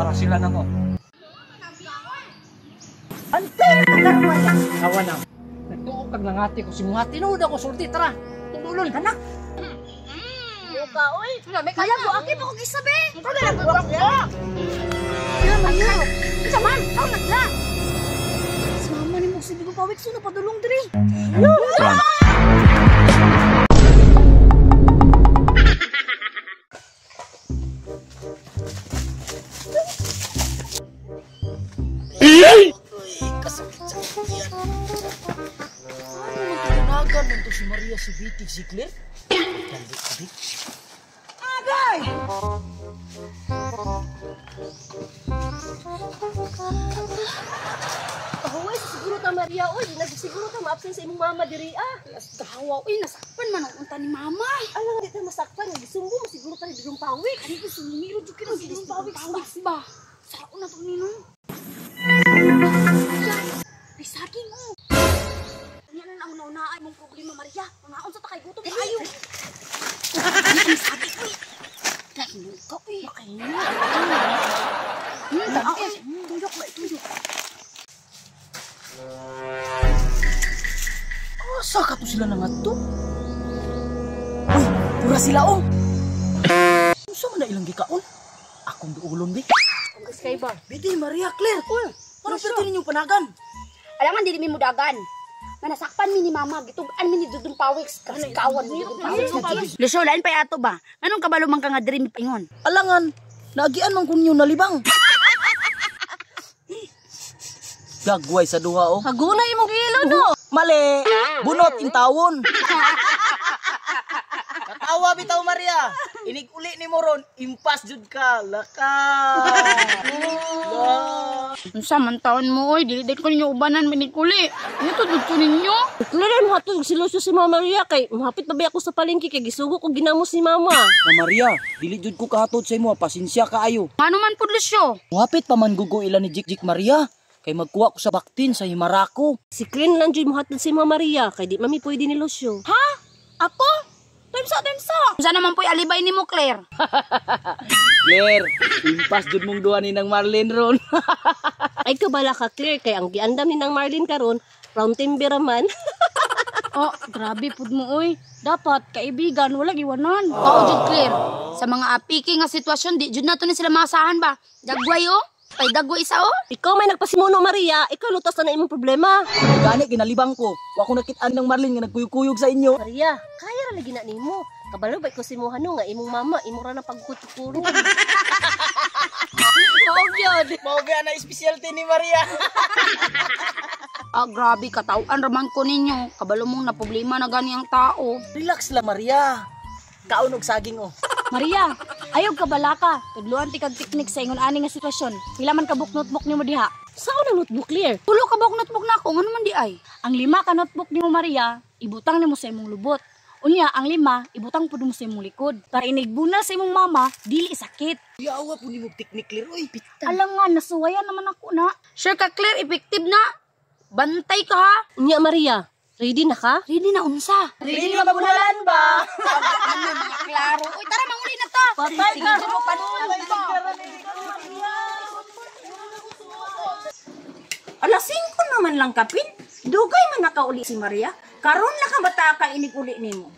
Para sila na ko. Ante, kagarwaya. Awa na. Nagtuo kag nangati ko si mga tinuod ako sulti tara. Tulon. Anak. Buka oy. Kaya mo aki pa kog isa be. Ikaw na lang buka. Ya man. Isa man, tao na na. Si mama ni mo sige ko pawik suno padulong diri. Ano man to si Maria, si Vitig, si Claire? Agay! Pahuway siguro ta Maria oy, nagsiguro ta ma-absent sa imong mama diri ah. Las gawa oy, nasakpan man ang unta ni mama. Alang di ta masakpan, gisumbo mo siguro ta ni dugong pawik. Ani ko sumiro jud kini si pawik ba. Sao na to nino? Ay saging oh. Nya na ang una-una ay mong problema Maria. Mangaon sa ta kay gutom kayo. Ay saging oy. Dahil ka oy. Makainit. Tuyok ba tuyok. Asa ka to sila nangadto? Uy, pura sila oh. Unsa man na ilang gikaon? Akong duulon bi. Unggas kay ba? Bidi Maria Claire. Uy, ano perti ninyong panagan? Alangan dili mi mudagan. Manasakpan mi ni mama, gitug-an mi ni Dudong Pawiks, kasi kawan mi Dudong Pawiks. Lusyo, lain pa ato ba? Anong kabalo man ka nga diri mi paingon? Alangan, naagian man kun ninyo nalibang. Gagway sa duha oh. Haguna imong gilo no. Mali. Bunot intawon. Katawa bitaw Maria. Inig uli ni moron, impas jud ka. Laka. Unsa man taon mo oy, dili ko ninyo ubanan minikuli. Ano to jud ko ninyo? Claire mo hatod si Lucio si Mama Maria kay mahapit pa ba ako sa palengke kay gisugo ko ginamos ni Mama. Ma Maria, dili jud ko kahatod sa imo, pasensya kaayo. Ano man pud Lucio? Muhapit pa man gugo ila ni Jik Jik Maria. Kay magkuha ko sa baktin sa Himarako. Si Claire lang jud mohatod si Mama Maria kay di mami pwede ni Lucio. Ha? Ako? Timsa, timsa. Unsa naman po'y alibay nimo, Claire? Claire, impas jud mong duha ni nang Marlene ron. Ay kabala ka Claire kay ang giandam ni nang Marlene karon round timber man. Oh, grabe pud mo oy. Dapat kaibigan wala giwanan. Oo jud Claire. Sa mga apiki nga sitwasyon di jud nato ni sila maasahan ba. Dagway oh. Ay dagway isa oh. Ikaw may nagpasimuno Maria, ikaw lutas na imong problema. Gani ginalibang ko. Wa ko nakit-an ng Marlene nga nagkuyog-kuyog sa inyo. Maria, kaya ra lagi na nimo. Kabalo ba ko si Mohano nga imong mama imo ra na pagkutukuro. Mao gyud. Mao gyud na specialty ni Maria. Ah, grabe katawan raman ko ninyo. Kabalo mong na problema na gani ang tao. Relax lang Maria. Kaon og saging oh. Maria, ayaw ka balaka. Tudluan ti kag teknik sa ingon ani nga sitwasyon. Pila man ka book notebook nimo diha? Sao na notebook Claire? Tulo ka book notebook nako, ngano man di ay? Ang 5 ka notebook nimo Maria, ibutang nimo sa imong lubot. Unya ang 5 ibutang pud mo sa imong likod. Para inigbunal sa imong mama, dili sakit. Yawa pud nimo teknik Claire oy. Alam nga nasuwayan naman ako na. Sure ka Claire, effective na. Bantay ka ha. Unya Maria, ready na ka? Ready na unsa? Ready na mabunalan ba? Ano mga klaro. Uy, tara manguli na ta. Patay ka. Alas 5 naman lang kapin. Dugay man nakauli si Maria. Karon na ka bata ka inig uli nimo.